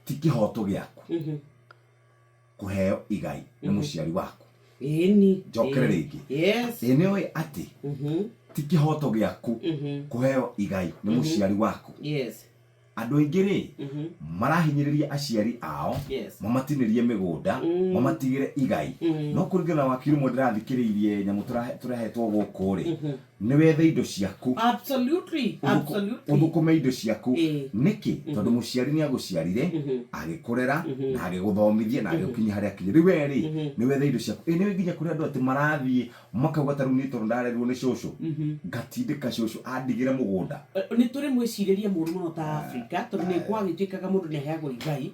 Ti kĩhoto gĩaku kũheo igai nĩ mũciari waku. Ĩni. Njokere rĩngĩ. Yes. Ĩ nĩ ũĩ atĩ ti kĩhoto gĩaku kũheo igai nĩ mũciari waku? Yes. Andũ aingĩ rĩ, marahinyĩrĩria aciari ao mamatinĩrie mĩgũnda, mamatigĩre igai. No kũringana na wakiri ũmwe ndĩrathikĩrĩirie nyamũ tũrehetwo gũkũ rĩ, nĩ wethe indo ciaku. Ũthũkũme indo ciaku. Nĩkĩ? Tondũ mũciari nĩ agũciarire, agĩkũrera, na agĩgũthomithia, na agĩgũkinyia harĩa akinyire. Rĩu we rĩ, nĩ wethe indo ciaku. Ĩ nĩ nginya kũrĩ andũ atĩ marathiĩ Makauga ta rĩu niĩ tondũ ndarerirwo nĩ cũcũ, ngatindĩka cũcũ andigĩre mũgũnda. Nĩ tũrĩ mwĩcirĩrie mũru mũno ta Afrika, tondũ nĩ gwagĩtuĩkaga mũndũ nĩ aheagwo igai.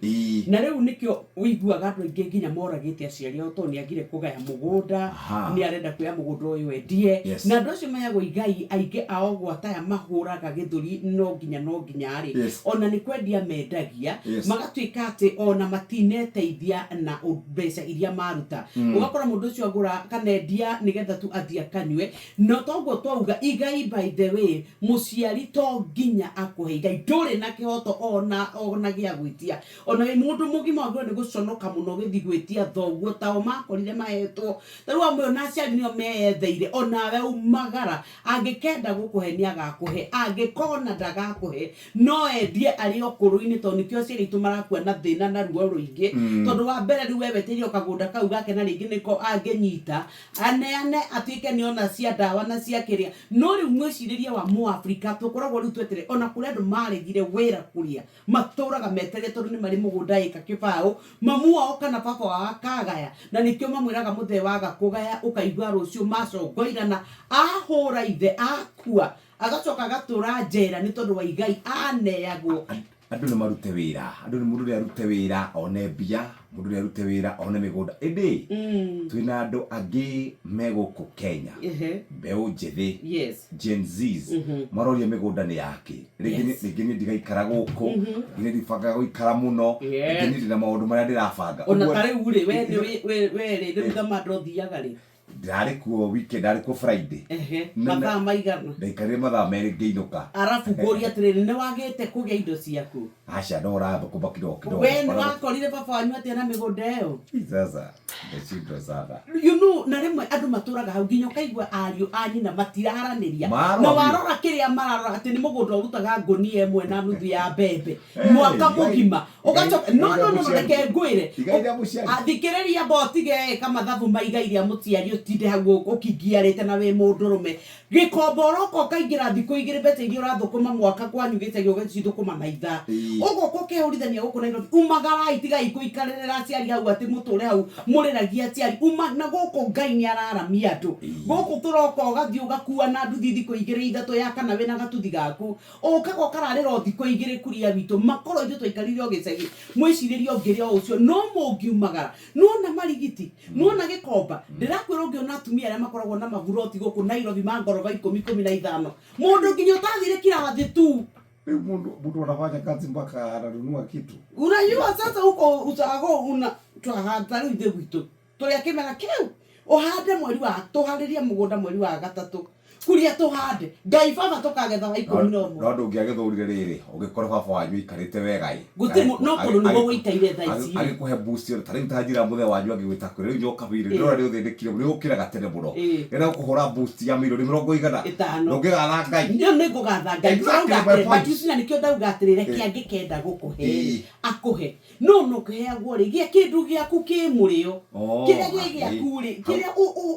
Na rĩu nĩkĩo ũiguaga andũ aingĩ nginya moragĩte aciari ao tondũ nĩ agire kũgaya mũgũnda, nĩ arenda kuoya mũgũnda ũyũ endie. Na andũ acio maheagwo igai aingĩ ao gwata aya mahũraga gĩthũri no nginya no nginya rĩ, ona nĩ kwendia mendagia, magatuĩka atĩ ona matineteithia na mbeca iria maruta. Ũgakora mũndũ ũcio agũra kana endia nĩgetha tu athiĩ akanyue. No toguo twauga igai, by the way, mũciari to nginya akũhe igai, ndũrĩ na kĩhoto ona gĩa gwĩtia. Ona wĩ mũndũ mũgima wagĩrĩirwo nĩ gũconoka mũno ũgĩthiĩ gwĩtia thoguo tao makorire mahetwo. Ta rĩu amwe ona aciari nĩo meyetheire, onawe umagara, angĩkenda gũkũhe nĩ agakũhe, angĩkona ndagakũhe no endie arĩ o kũrũ-inĩ, tondũ nĩkĩo aciari aitũ marakua na thĩna na ruo rũingĩ. Tondũ wa mbere rĩu we wetereire o kagũnda kau gake na rĩngĩ nĩko angĩnyita aneane atuĩke nĩ ona cia ndawa na cia kĩrĩa. No rĩu mwĩcirĩrie wa mũAfrika tũkoragwo rĩu twetereire, ona kũrĩ andũ maregire wĩra kũrĩa matũraga metereire tondũ nĩ marĩ mũgũnda ĩka kĩbaũ, mamu wao kana baba wao akagaya, na nĩkĩo mamwĩraga mũthee waga kũgaya ũkaigua rũciũ macongoirana, ahũra ithe akua Agacoka agatũra njera nĩ tondũ wa igai aneagwo. Andũ nĩ marute wĩra, andũ nĩ mũndũ nĩ arute wĩra one mbia, mũndũ nĩ arute wĩra one mĩgũnda. Ĩndĩ twĩna andũ angĩ me gũkũ Kenya, mbeũ njĩthĩ, Gen Zs, maroria mĩgũnda nĩ yakĩ. Rĩngĩ rĩngĩ niĩ ndigaikara gũkũ, rĩngĩ niĩ ndibangaga gũikara mũno, rĩngĩ niĩ ndĩna maũndũ marĩa ndĩrabanga. Ona ta rĩu rĩ, we nĩ we rĩ, rĩu Thamanda ũthiaga rĩ? Ndĩrarĩ kuo weekend, ndarĩ kuo Friday. Mathaa maigana? Ndaikarire mathaa 2 ngĩinũka. Arabu ngũrie atĩrĩrĩ, nĩ wagĩte kũgĩa indo ciaku? Aca, no ũrathũkũma kidogo kidogo. We nĩ wakorire baba wanyu atĩa na mĩgũnda ĩyo? Sasa nimeshindwa sana. You know, na rĩmwe andũ matũraga hau nginya ũkaigua ariũ a nyina matiraranĩria. Marora Na biũ. warora kĩrĩa mararora atĩ nĩ mũgũnda ũrutaga ngũnia ĩmwe na nuthu ya mbembe mwaka mũgima. Ũgacoka no no no no, reke ngwĩre. Igai rĩa mũciari. Ah, thikĩrĩria amba ũtige ĩka mathabu ma igai rĩa mũciari, ũtinde hau ũkingiarĩte na wĩ mũndũrũme. Gĩkomba ũroka ũkaingĩra thikũ 2, mbeca iria ũrathũkũma mwaka kwanyu gĩcagi ũgacithũkũma na ithaa. Ũgoka ũkehũrithania gũkũ Nairobi. Umagarai, tigai gũikarĩrĩra aciari hau atĩ mũtũre hau mũrĩragia aciari. Uma na gũkũ Ngai nĩ araramia andũ. Gũkũ tũroka ũgathiĩ ũgakua na nduthi thikũ 2 ithatũ ya kana wĩna gatuthi gaku. Ũkaga ũkararĩra o thikũ 2 kuria gwitũ. Makorwo ithuĩ twaikarire o gĩcagi, mwĩcirĩrie ũngĩrĩ o ũcio, no mũngiumagara. Nĩwona Marigiti? Nĩwona Gĩkomba? Ndĩrakwĩra ũngĩona atumia arĩa makoragwo na maburoti gũkũ Nairobi ma ngoroba ikũmi, 15. Mũndũ nginya ũtathire kirathi tu. Rĩu mũndũ mũndũ anafanya kazi mpaka ananunua kitu. Unajua sasa huko ushago una twahanda rĩu ithuĩ gwitũ. Tũrĩ a kĩmera kĩu. Ũhande mweri wa, tũharĩrie mũgũnda mweri wa gatatũ. Kuria tũhande. Ngai baba tũkagetha wa 11. No ndũngĩagĩthũrire rĩrĩ, ũngĩkora baba wanyu aikarĩte wega ĩ. Gũtirĩ no kũndũ nĩguo gũikaire thaa ici. Agĩkũhe boost ĩyo, ta rĩu ta njĩra mũthee wanyu angĩgwĩta kwĩra, rĩu nyoka bĩrĩ, ndĩrona nĩ ũthĩnĩkire mũno, nĩ ũkĩraga tene mũno. Rĩrĩa ũkũhũra boost ya mirioni mĩrongo igana. Ĩtano. Ndũngĩgatha Ngai. Nĩ nĩngũgatha Ngai. Exactly my point. But you see, na nĩkĩo ndauga atĩrĩ, reke angĩkenda gũkũhe rĩ, akũhe. No no kĩheagwo rĩ, gĩa kĩndũ gĩaku kĩ mũrĩo. Oh, Kĩrĩa gĩ ĩ. gĩaku rĩ, kĩrĩa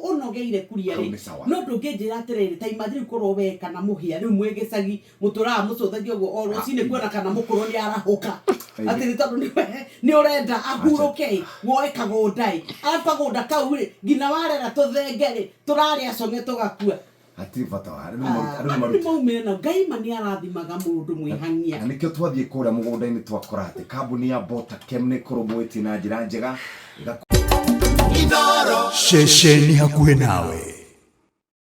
ũnogeire kuria Hau rĩ, nĩ sawa. no ndũngĩnjĩra atĩrĩrĩ, ta imagine rĩu korwo we kana mũhĩa rĩu mwĩ gĩcagi mũtũraga mũcũthagia ũguo o rũcinĩ kuona kana mũkũrũ nĩ arahũka. Atĩ nĩ tondũ nĩ ũrenda ahurũke ĩ, woe kagũnda ĩ. Arabu kagũnda kau rĩ, nginya warera tũthenge rĩ, tũrarĩa cong'e tũgakua. Hatirĩ bata wa andũ nĩ marute- andũ nĩ Andũ nĩ marute. maumire na Ngai ma nĩ arathimaga mũndũ mwĩhang'ia. Na nĩkĩo twathiĩ kũrĩa mũgũnda-inĩ twakora atĩ kambuni ya Botakem nĩ ĩkũrũmbũĩtie na njĩra njega. Ceceni hakuhĩ nawe.